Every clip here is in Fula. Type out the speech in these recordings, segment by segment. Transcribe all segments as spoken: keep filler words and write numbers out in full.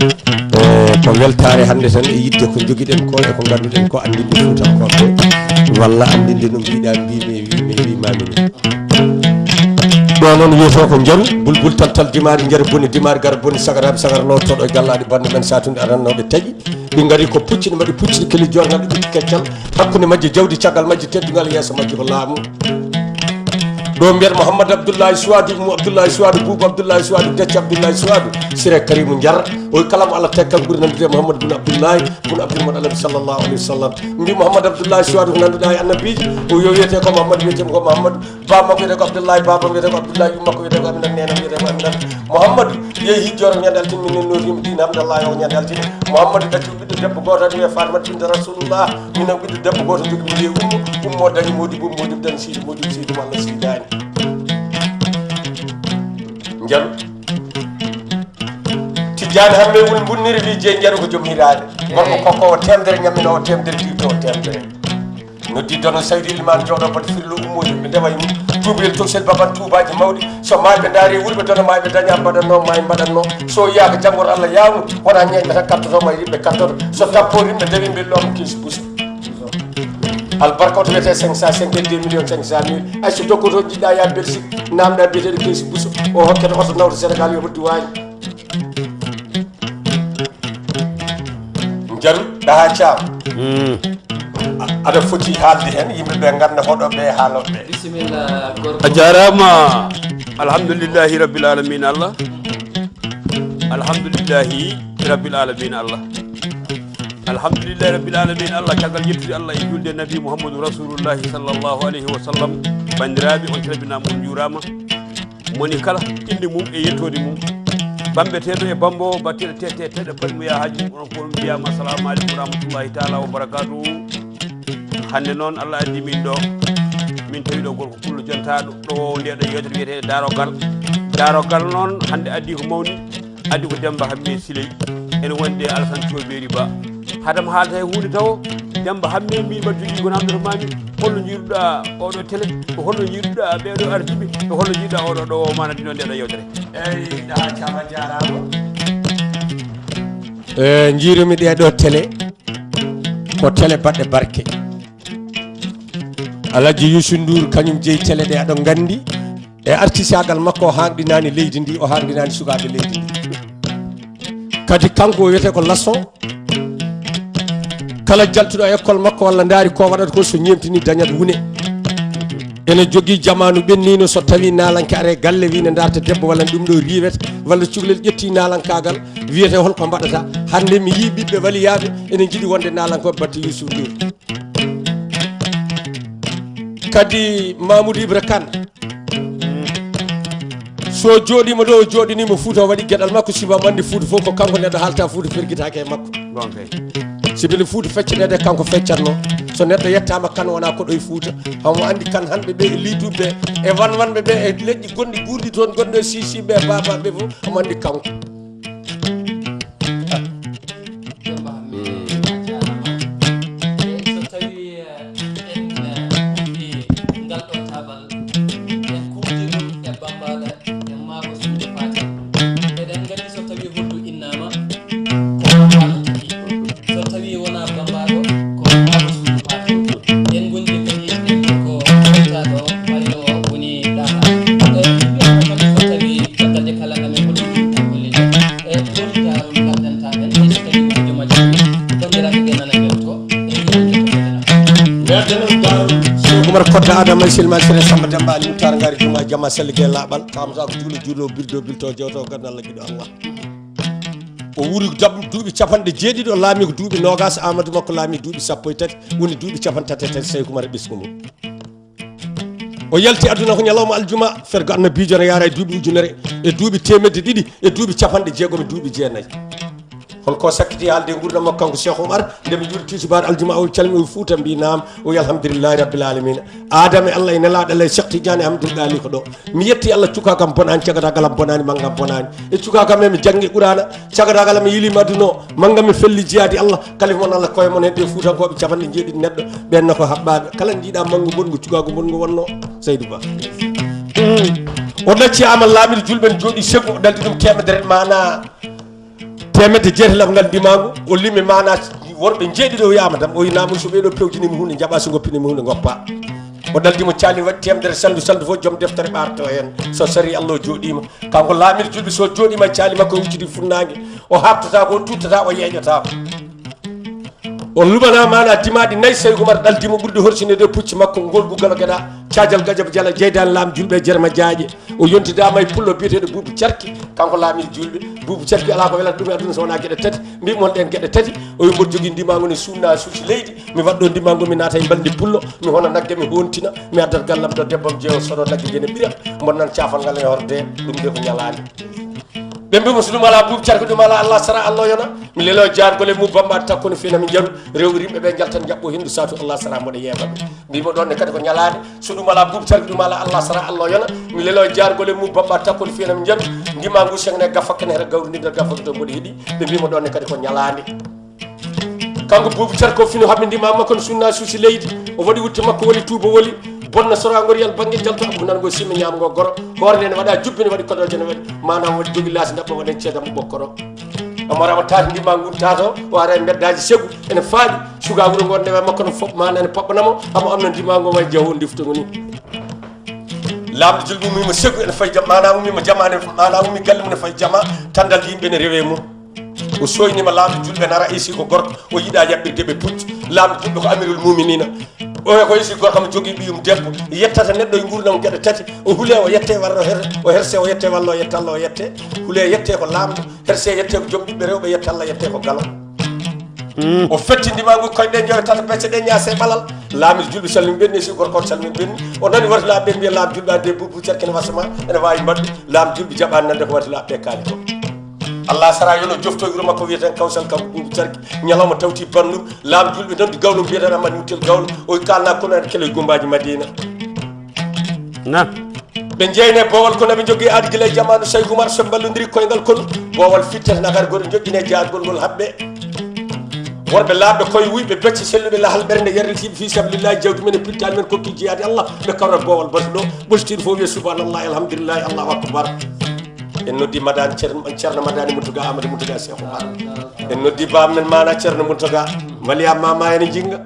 E, ko weltaare hannde tan e yiɗde ko njogiɗen ko e ko ngannduɗen ko anndinde Fuutankooɓe, walla anndinde no mbiɗa mbimi e wimi e wimami ni. Ɗo noon wiyetoo ko Njaru, bulbul taltal dimaari, Njaru boni dimaari, gara boni sagaraɓe, sagara lortoɗo e gallaɗi bannde men satunde arannooɓe taƴi. Ɓe ngari ko pucci, ne mbaɗi pucci keli jornal ɓe ɓiɗɗi keccal hakkunde majje jawdi, caggal majje teddungal, yeeso majje ko laamu. Ɗo mbiyat Mouhamadou Abdoulaye Souadou, mo Abdoulaye Souadou, Boubou Abdoulaye Souadou, Déthié Abdoulaye Souadou, Siré Karimou Ndiar. O wi kala mo Allah taggi kam ɓuri nanndude e Mouhamadou Boun Abdoulaye Boun Abdoul Moutalib sallallahu alayhi wa sallam. Mbi Mouhamadou Abdoulaye Souadou ko nannduɗa e annabiiji, o yo wiyete ko Mouhamadou, wiyete ko Mouhamadou. Bammakko wiyete ko Abdoulaye, babam wiyete ko Abdoulaye, yummakko wiyete ko Aminata, nenam wiyete ko Aminata. Mouhamadou yehi hijjoro ñande altine, min nenno rimi din Hamdallahi o ñande altine. Mouhamadou ɗacci ɓiɗɗo debbo goto, adi wiye Fatimata binte Rasulullah. Minen ɓiɗɗo debbo goto jogiɗo wiye Ummu, Ummu o dañi Modibo, Modibo dañi Sidi, Modibo Sidi mo Allah sidani. Njaru. Tijjani Hammee wul Mbunniri wi je Njaru ko joom hiraade. Gorko kokko o temdere, ñammino o temdere, tiwto o temdere. Noddi Dono Saydu Ilimaan jooɗo bata firlo ummo yimɓe ndewa e mum. Tuubayel to sel baban tuubaaji mawɗi. So maayɓe ndaari wurɓe Dono maayɓe daña mbaɗatno maay mbaɗatno. So yiyaaka janngol Allah yaawnu wona ñeeñɓe tan kattoto ma yimɓe kattoto. So tappo yimɓe ndewi mbellooma keesi buso. Albarka oto wiyete cinq cent cinquante-deux millions cinq cent mille. Ay so dokkoto jiɗɗa yaa Belgique namda biyeteɗo keesi buso. O hokkete oto nawta Sénégal yo ruddi waañi. Njaru ɗaha caam. Mm. A- aɗa foti haalde heen yimɓe ɓe ngannda hoɗo ɓe haaloɓe ɓe. Bisimilla gorko. A jaaraama. Alhamdulillahi rabbil alamin Allah. Alhamdulillahi rabbil alamin Allah. Alhamdulillahi rabbil alamin Allah. Caggal yettude Allah e julde Nabi Muhammadu Rasulullahi sallallahu alayhi wa sallam. Banndiraaɓe, on calminaama, on njuuraama. Moni kala innde mum e yettoode mum. Bambeteeɗo e bambo, batteɗo tete tete, baɗi mo ya haji mum, onon fof on mbiyama assalamu aleykum wa rahmatullahi taala wa barakatuhu. Hannde noon Allah addi min ɗo, min tawi ɗo gorko pullo jontaaɗo ɗo nde ɗo yewtere wiyetee Darogal. Darogal noon hannde addi ko mawni, addi ko Demba Hamme Siley, ene wonde Alassane Thioubéri Ba. Hadam haalta e huunde tawo, Demba Hamme min mbaɗ jogii ko namdoto mami, holno jiiruɗa oɗo télé, ko holno jiiruɗa ɓeɗo ardiɓe, ko holno jiiruɗa oɗo ɗo o mana dino nde ɗo yewtere. Eyyi, ɗa caama jaaraama. E, jiirumi ɗe ɗo télé, ko télé baɗɗe barke. Alhaji Youssou Ndour, kañum jeyi télé ɗe, aɗo nganndi. E artisagal makko, o haanɗinani leydi ndi, o haanɗinani sukaaɓe leydi ndi. Kadi kanko o wiyete ko Lasson. Kala jaltuɗo e école makko walla ndaari ko waɗata ko, so ñemtini dañat wune. Ene jogii jamaanu ɓennino, so tawi naalanke are galle wi ne darta debbo walla ɗum ɗo riiwete, walla cukalel ƴetti naalankagal, wiyete holko mbaɗata. Hannde mi yii ɓiɓɓe waliyaɓe ene jiɗi wonde naalankoɓe batte Youssou Ndour. Kadi Mamoudou Ibra Kane, so jooɗima ɗo o jooɗinima Fouta, o waɗi geɗal makko, sibu omo andi Fouta fof ko kanko neɗɗo haalta Fouta fergitaki e makko. Bon kay. Sibu nde Fouta fecceteɗe kanko feccatno. So neɗɗo yettama Kane wona koɗo e Fouta. Omo andi Kane hanɓe ɓe e liduɓe ɓe e wanwanɓe ɓe e leƴƴi gonɗi guurɗi toon, gonɗo e sisiɓe e babaɓe fof omo andi kanko. Demba Hamme, a jaaraama. Eyi, so tawii, eh, en, eh, kuuɓi ngal ɗo taabal, en kuuɓdi ɗum e bambaɗo e maabo suudu faati. Eɗen nganndi so tawii holdu innaama, ko bambaɗo tigi. So tawii wonaa bambaɗo, ko maabo suudu faati. En ngonndi kadi e ko ɓeytaɗo waylo woni ɗaha. E, ɗum wiyata kadi so tawii caggal ɗe kala amen ko ɗum golle ɗe. E, hol daarol ngal dentaɗen, hay so tawii ko jooma jawdi, banndiraaɓe ɓe nana mbelto, e, Umar Kodda Adama, Silma Sere Samba Demba Ali Moutar Ngari Juma Jama Sallige Laɓal, kamata ko juulo juulo birdo bilto jewto gandal giɗo Allah. O wuri dab- duuɓi capanɗe jeeɗiɗi, o laami ko duuɓi nogas, Amadou makko laami duuɓi sappo e tati, woni duuɓi capanɗe tati e tati, Seyku Umar e ɓesngu mum. O yalti aduna ko ñalawma aljuma, fergo annabiijo no yaara e duuɓi ujunere e duuɓi teemedde ɗiɗi e duuɓi capanɗe jeegom e duuɓi jeenayi. Holko sakkiti haalde e nguurndam makko kanko Cheikh Oumar, nde mi juuli tisibaar aljuma o calmi o Fuuta mbi naam, o wi alhamdulillahi rabbil alamina. Adama e Allah e nelaaɗo Allah e Cheikh Tidiane Hamdoul Ghali ko ɗo. Mi yetti Allah, cuka kam bonaani, cagatagal am bonaani, mannga am bonaani. E cuka kam e mi janngi Qur'aana, cagatagal am e yiliima aduna o, mannga mi felli jihaadi Allah. Kalifa mon Allah koye mon hedde Fuutankooɓe capanɗe jeeɗiɗi neɗɗo, ɓen na ko haɓɓaaɓe. Kala njiiɗa manngu bonngu, cukaagu bonngu wonno Saydou Ba. O ɗacci ama laamiɗo julɓe ne jooɗi segu, o ɗaldi ɗum teemedere mana Teemedde jeetati laɓngal ndimaagu, o limi maanaa worɓe njeeɗiɗo, o wiyaama dam, o wi naamu so ɓeeɗo pewjinii mo huunde, njaɓa, so ngoppinii mo huunde, ngoppa. O ɗaldi mo caali, waɗi teemedere sandu, sandu fof joom deftere ɓaarto heen. So sarii Allah o jooɗiima. Kanko laamirɗo julɓe, so jooɗiima e caali makko, o wuccidi funnaange, o haaɓtata ko, o tuttata, o yeeƴata ko. O luɓanaa maanaa dimaaɗi nayi, Seydi Umar ɗaldi mo ɓurdi horsineede e pucci makko, ngolgu galo geɗa, caajal gajab jala, jeydaani laam julɓe e jerma jaaƴe. O yontidaama e pullo biyeteeɗo Buubu Carki, kanko laamirɗo julɓe. Buubu Carki alaa ko welata ɗum e aduna so wonaa geɗe tati. Mbiimi on ɗeen geɗe tati, o wi mboɗo jogii ndimaagu ne suunna suusi leydi, mi waɗɗo ndimaagu, mi naata e mbalndi pullo, mi hona nagge, mi hontina, mi addat gallam ɗo debbam jeewo soɗo nagge gene ɓira, mbonnan caafal ngal e horde, ɗum de ko ñalaande. Ɓe mbiimo so ɗum alaa Buubu Carki, ɗum alaa Allah sara Allah yona, mi lelo jaargol e mu bambaɗo takko no fina mi njaru, rewɓe rimɓe ɓe njaltan njaɓɓo hindu saatu Allah sara mboɗo yeeɓa ɓe. Mbiimo ɗon ne kadi ko ñalaande, so ɗum alaa Buubu Carki, ɗum alaa Allah sara Allah yona, mi lelo jaargol e mu bambaɗo takko no fina mi njaru, ndima ngu seŋne gafakke ne heta gawri ndi nder gafakke to mboɗo heɗi, ɓe mbiimo ɗon ne kadi ko ñalaande. Kanko Buubu Carki o fino haɓɓe ndima makko no sunna suusi leydi, o waɗi wutte makko woni tuuba woli, bonna sorangol yal bannge jalto abbu nan ngo simme ñaama ngo goro, hoore nde ne waɗa jubbe ne waɗi kodoje ne waɗi, maanaam waɗi jogi laasi ndaɓɓa waɗen ceedam ɓokkoro. Omo rama taati ndima ngun taato, o ara e mbeddaaji segu, ene faaɗi, suga wuro ngon ndewe makko no fof, maanaam ne paɓɓanamo, amo am no ndima ngo way jaho ndifto ngo ni. Laamɗo julɓe ummiima segu ene fayi jam, maanaam ummiima jama ne, maanaam ummi galle mum ne fayi jama, tandal yimɓe ne rewe mum. O soynima laamɗo julɓe nara isi ko gorko, o yiɗa yaɓɓirde ɓe puccu. Laamɗo julɓe ko amirul muminina. O ko isi gorko mo jogii ɓiyum debbo, yettata neɗɗo e nguurdam geɗe tati. O hule o yette warro her, o herse o yette wallo o yette Allah o yette. Hule yette ko laamɗo, herse yette ko joom ɓiɓɓe rewɓe yette Allah yette ko galo. O fettindima ngu koyɗe jowe tata becce ɗe ñaase ɓalal. Laamɗo julɓe salmin ɓenni si gorko on salmin ɓenni. O nani wartila ɓe mbiya laam julɓe adde Buubu Carki ne wasama ene wawi mbaɗɗu. Laam julɓe jaɓani nande ko wartila ɓe kaali ko. Allah sara yono jofto wuro makko wiyeten Kawsal Kawsal Buubu Carki. Ñalawma tawti banndum. Laam julɓe noddi gawlo mbiyeten Amad Muttel Gawlo. O kalna kono en kele gumbaji Madina. Na. Ɓe jeyne boowal kono ɓe jogii aadi gila e jamaanu Seyku Umar so mballondiri koyngal kono boowal fittata nagar goɗo joƴƴine jaagol ngol haɓɓe. Worɓe laaɓɓe koye wuyɓe becce selluɓe lahal ɓernde yarlitiiɓe fii sabilillahi jawdi men e pittaali men kokki jiyaade Allah ɓe kawra boowal batu ɗo ɓoltiri fof wiya subhanallah alhamdulillahi allahu akbar. En noddi madani Ceerno Madani Moutoga Amadou Moutoga Cheikh Oumar. En noddi baam men mana Ceerno Moutoga Maliya mama ene jinga.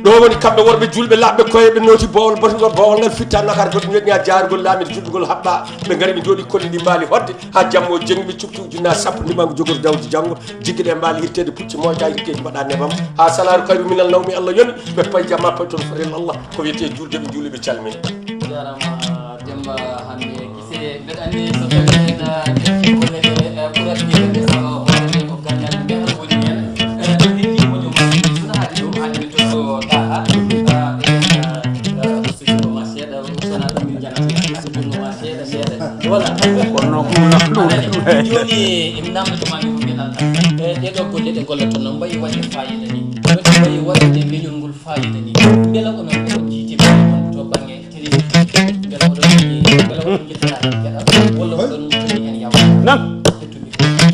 Ɗo woni kamɓe worɓe julɓe laaɓɓe koye ɓe nooti boowal batu ngol boowal ngal fitta nakar goɗɗo joƴƴa jaargol laamir julɓe ngol haɓɓa. Ɓe ngari ɓe jooɗi kolli ɗi mbaali hodde ha jammo jengmi cuktu ujunna sappo ndimangu jogori dawdi janngo. Jiggiɗe mbaali hirtede pucci moyta hirkeji mbaɗa nebam ha salaru kayru minal nawmi Allah yoni. Ɓe pay jamma pay toon fotel Allah ko wiyete julde ɓe juuli ɓe calmini. Jarama Demba hande. Mbeɗa anndi so tawii en, ah, ƴetti golle ɗe, eh, ɓurat wiyde nde so hoore nde ko ganndal nde tan woni heen. Eh, ɗum heddi moƴƴo ma, so haali ɗum, haali mi tottoo Taha. Ah, ɓe, ah, ah, Seydi Omar seeɗa, so wonaa ɗum min njanata. Seydi Omar seeɗa, seeɗa. Voilà. Kono ɗum, ɗum, ɗum. Jooni, emi namndotoo ma mi ko mbiɗa. Eh, ɗee ɗoo golle ɗe ngollotonoo, mbayi waɗde faayiida ni? Mbayi waɗde leñol ngol faayiida ni? Mbela onon, oɗon njiiti on to bannge Nan.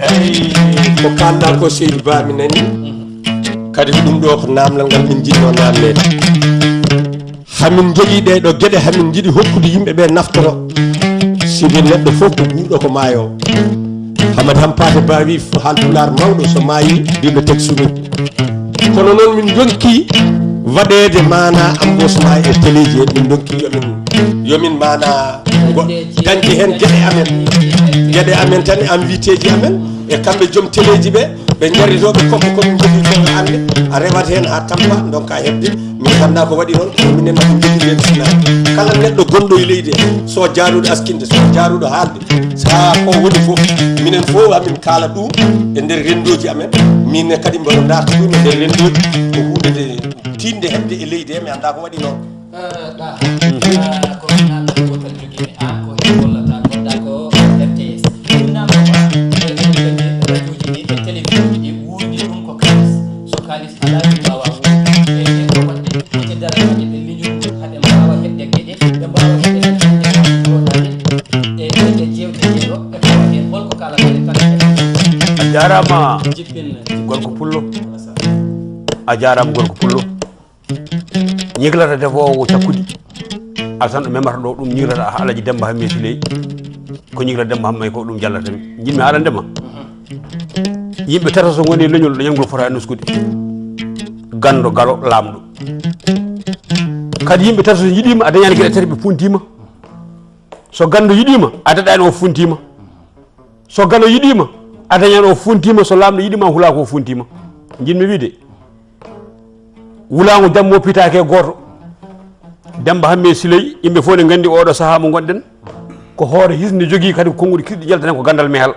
Eyi, ko kaalɗa ko seydi Ba mi nani. Kadi ko ɗum ɗo ko namdal ngal min jiɗno namnede. Hamin jogii ɗe ɗo geɗe hamin jiɗi hokkude yimɓe ɓe naftoro. Sibi neɗɗo fof ko ɓuuɗo ko maayo. Hamad Hampate Ba wi haalpulaar mawɗo so maayi dille tek sumi. Kono noon min ndonki waɗeede maana embauchement e teleeji en, min ndonki yomin, yomin maana ngo dañde heen geɗe amen. Geɗe amen tan, invité ji amen, e kamɓe joom teleeji ɓe, ɓe njarritooɓe kombo ko min njogii ko ɓe annde, a rewat heen haa tampa, ndonka heɓde. Min nganndaa ko waɗi noon, ko minen mbaɗi njogii heen sina. Kala neɗɗo gonɗo e leydi he, so jaaruɗo askinde, so jaaruɗo haalde, Saha ko woni fof, minen fof amin kaala ɗum e nder renndooji amen. Min ne kadi mboɗo darta ɗum e nder renndooji. Ko huunde nde tiiɗnde heɓde e leydi he, mi anndaa ko waɗi noon. Eh, ɗa, ah, ko namdal gotal jogimi, an ko heen gollata, gonɗa ko R T S. Ɗum namdoma, e radio ji ɗi, e télévision ji ɗi, wuurni ɗum ko kaalis. So kaalis alaa, ɗum waawaa wuurde. E ɗeen ɗo waɗde, ko te daranaade ɓe leñol ngol, haa ɓe mbaawa heɓde geɗe, ɓe mbaawa heɓde tan hannde jooɗaade e ɗee jeewte ɗee ɗo, ɓe tawa heen hol ko kaalata e tan. A jaaraama, jippin, gorko pullo. A jaaraama, gorko pullo. Ñiglata defoowo cakkudi. Alsan ɗo memata ɗo, ɗum ñiglata Alaji Demba Hammet Siley. Ko ñigra Demba Hammay ko ɗum jallata mi. Jiɗmi haalande ma. Yimɓe tato so ngoni e leñol, leñol ngol fota nuskude. Ganndo, galo, laamɗo. Kadi yimɓe tato so njiɗiima, a dañaani geɗe tati ɓe funtiima. So ganndo yiɗiima, a daɗaani o funtiima. So galo yiɗiima, a dañaani o funtiima. So laamɗo yiɗiima, hulaako o funtiima. Jiɗmi wiide, wulaango jammo pitaake gooto. Demba Hamme Siley, yimɓe fof ne nganndi oɗo sahaa mo ngonɗen. Ko hoore hisnde jogii kadi ko konnguɗi kiɗɗi jaltanen ko ganndal mehal.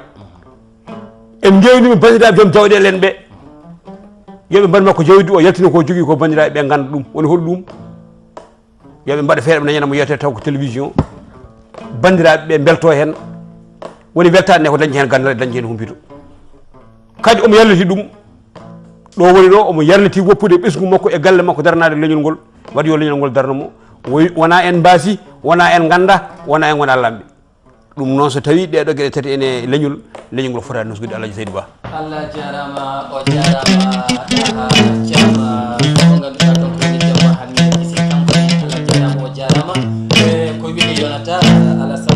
En ngeewni ɓe banndiraaɓe joom jawɗeele en ɓe. Yo ɓe mbaɗ makko jawdi o yaltina ko jogii ko banndiraaɓe ɓe ngannda ɗum. Woni hol ɗum? Yo ɓe mbaɗa feere ɓe dañana mo yewtere taw ko télévision. Banndiraaɓe ɓe mbelto heen. Woni weltaade nde ko dañde heen ganndal e dañde heen humpito. Kadi omo yalliti ɗum. Ɗo woni ɗo omo yarliti woppude ɓesngu makko e galle makko daranaade leñol ngol. Waɗi yo leñol ngol darno mo. Woy-, wona en mbaasi, wona en ngannda, wona en ngona lamɓe. Ɗum noon so tawi ɗeɗo geɗe tati ene leñol, leñol ngol fota nusgude. Alhaji Seydou Ba. Allah jarama, o jarama, Daha Thiam, mo ganduɗa ɗon ko woni Demba Hammi Kisi kanko ne. Allah jarama, o jarama. E ko wini Yonata Alassane.